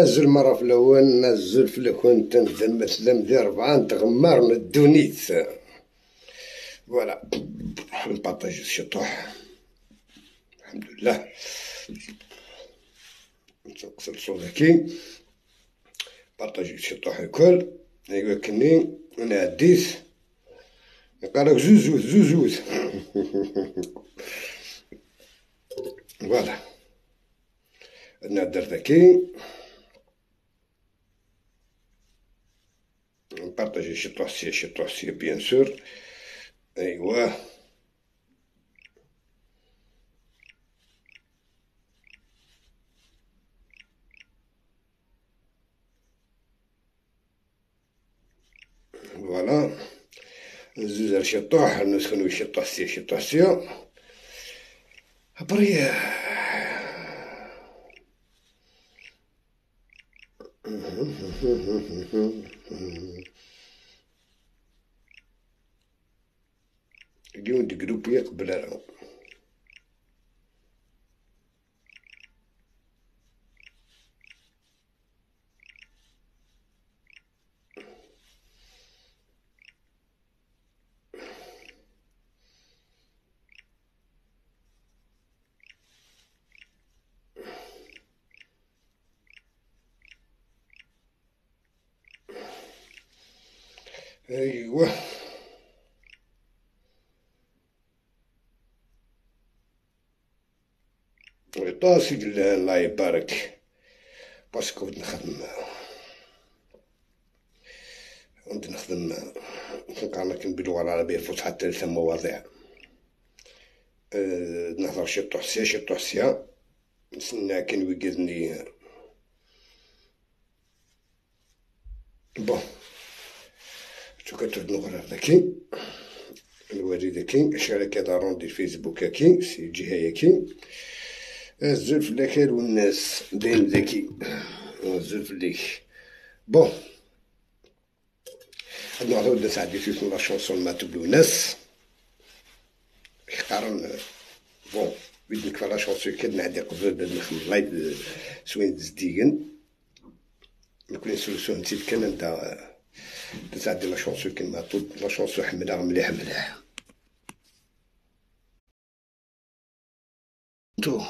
أزل مرة في الأول نزل في الأول تنزل مثلا ذي ربعة نتغمر من الدونيت. voilà نبارطاجي الشطوح الحمد لله. نقصر الصوت بارطاجي الشطوح الكل. ايوا كني انا عديت نقالك زوزوز زوزوز. voilà نهدر ذاكي نبارطاجي شي طوحسي bien sûr. ايوا voilà نزيد شي طوح نسخنو شي طوحسي شي طوحسي après. اليوم دي groupe يقبل راه ايوا طاسي الله يبارك. parce que كنت نخدم كنقرا باللغة العربية الفصحى ثلاثة مواضيع. نهضر شي طحسية شي طحسية نستنى كان ويقدني bon شو كتعود نقرا ذاكي الوالي ذاكي شارك دارون ديال فيسبوك كي سي جهة كي الزلف الأكل والناس دايم ذكي الزلف ليك. bon هاد نعاود نساعد في la chanson معطوب الوناس يقارن. bon بيد نكفى la chanson كاد نعدي قبل باش نخدم live سوين زديقن نكون solution نتي كان انت تساعد la chanson كي معطوب la chanson حملها مليح مليح. تو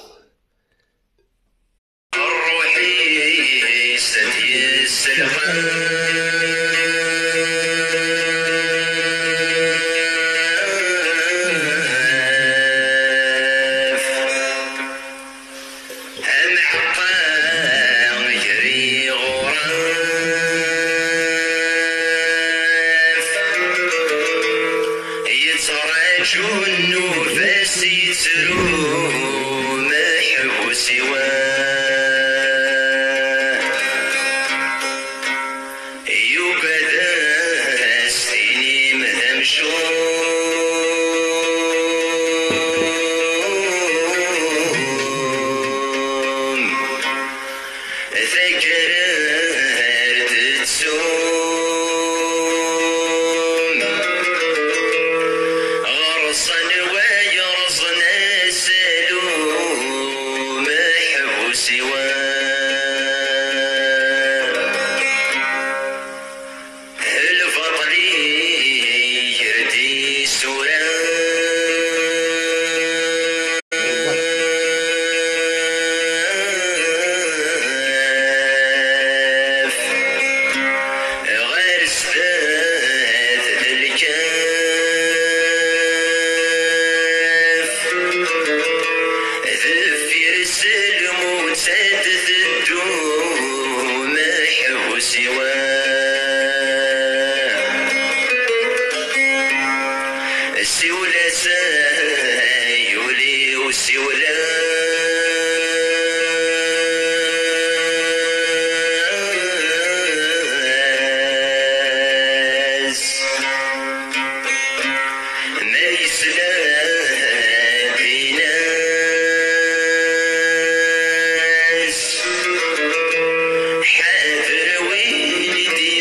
حاذر وين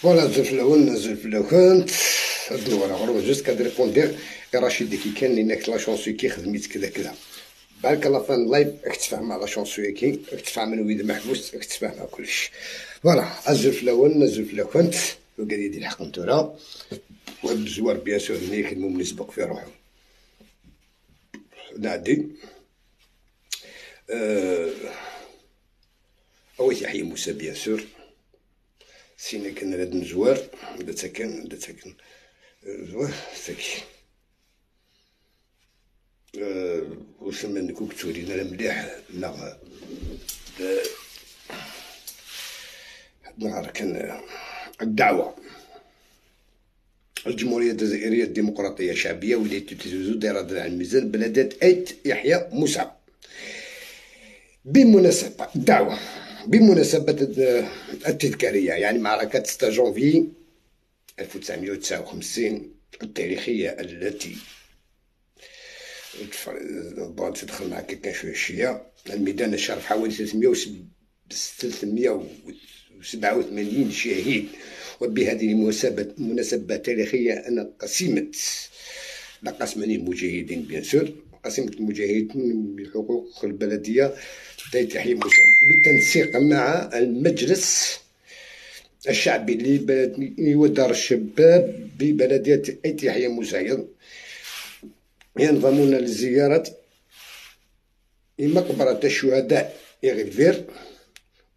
voilà زلف الاول نزل في الاكونت الدوار غرو juste كاد répondre رشيد كي كان لانك la chanson كي خدمت كذا كذا بالك la fin live راك تفهم على chanson كي راك تفهم من ويد محبوس راك تفهم كلشي. voilà ازل في الاول نزل في الاكونت وقال يدي الحق نتورا وهاد الزوار bien sûr اللي يخدمو من يسبق في روحو نعدي. أول يحيى موسى bien sûr سينا كان راد نزوار دا تاكن زوار ساكي وسما نكوك تورينا مليح لا نهار كان الدعوة الجمهورية الجزائرية الديمقراطية الشعبية ولات تيزوزو دايرة على الميزان بلدات أيت يحيى موسى. بمناسبة الدعوة بمناسبة التذكارية يعني معركة 6 جانفي 1959 التاريخية التي تدخل معك كان شوية شيا الميدان الشرف حوالي 387 شهيد. وبهذه المناسبة التاريخية أن قسيمة لا قسمني المجاهدين bien sûr قسيمة المجاهدين بحقوق البلدية تحيي موسى بالتنسيق مع المجلس الشعبي لبلد ودار الشباب ببلدية أيت يحيى موسى ينضمون لزيارة مقبرة الشهداء إغفير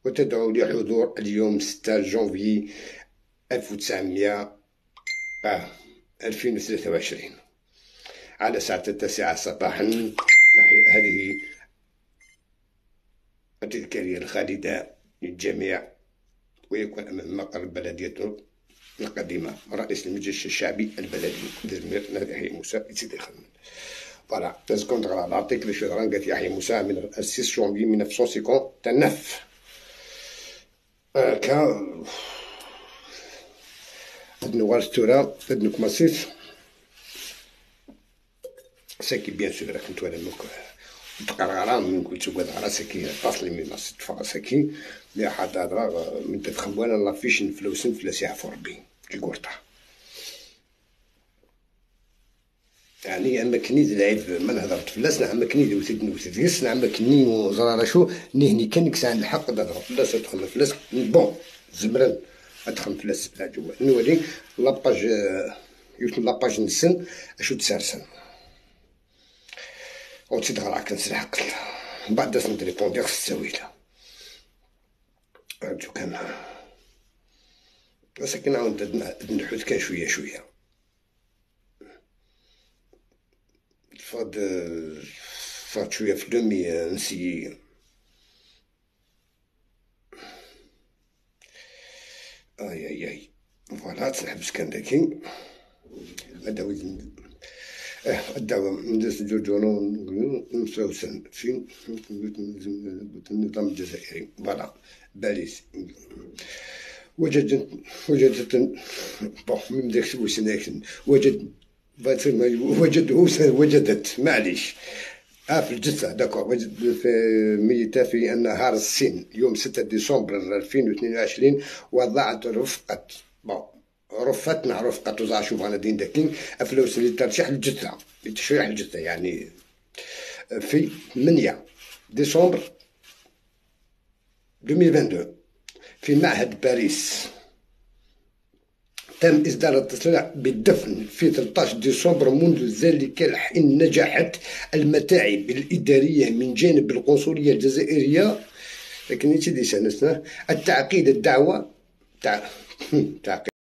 وتدعو لحضور اليوم 6 جانفي 2023 على الساعة 9 صباحا. هذه التذكارية الخالدة للجميع ويكون أمام مقر بلدية القديمة رئيس المجلس الشعبي البلدي دزمير يحيى موسى سيدي خدمة. voilà تذكرون تقرا l'article شو قالت يحيى موسى من 6 جانفي 1959 كا عندنا غالستورا عندنا كماسيس ساكي bien sûr راك نتوالا تقرا من كنت تقعد راسك تصلي من ناس ساكي مي حتى هضره من تدخل وانا لافيش نفلوسن فلاس يعفو ربي كي يعني اما كني العيب ما نهضر فلاس نعم كني وتد نوتد نعم كني وزرارة شو نهني كان كسان الحق نهضر فلاس تدخل فلاس bon زمران ادخل فلاس لا جوا نولي la page يوتن la page نسن اشو تسارسن وتدغرا كنسرح قتل من بعد داس ن répondre خص التاويله هادو كان بس كي نعاود نحوت كان شوية شوية فاد فاد شوية في دومي نسيي. اي اي اي voilà تنحبس كان داكي هذا هو الدعوة ندرس جورجونو في النظام الجزائري. voilà باريس وجدت bon من داك وسناكن وجد وجدت معليش في الجثة d'accord وجد في ميتة في النهار السين يوم 6 ديسمبر 2022 وضعت رفقة bon رفتنا رفقة وزع شوف انا دين داكين افلوس لترشيح الجثة لتشريح الجثة يعني في 8 ديسمبر 2022 في معهد باريس. تم إصدار التصريح بالدفن في 13 ديسمبر. منذ ذلك الحين نجحت المتاعب الإدارية من جانب القنصلية الجزائرية لكن التعقيد الدعوة تعقيد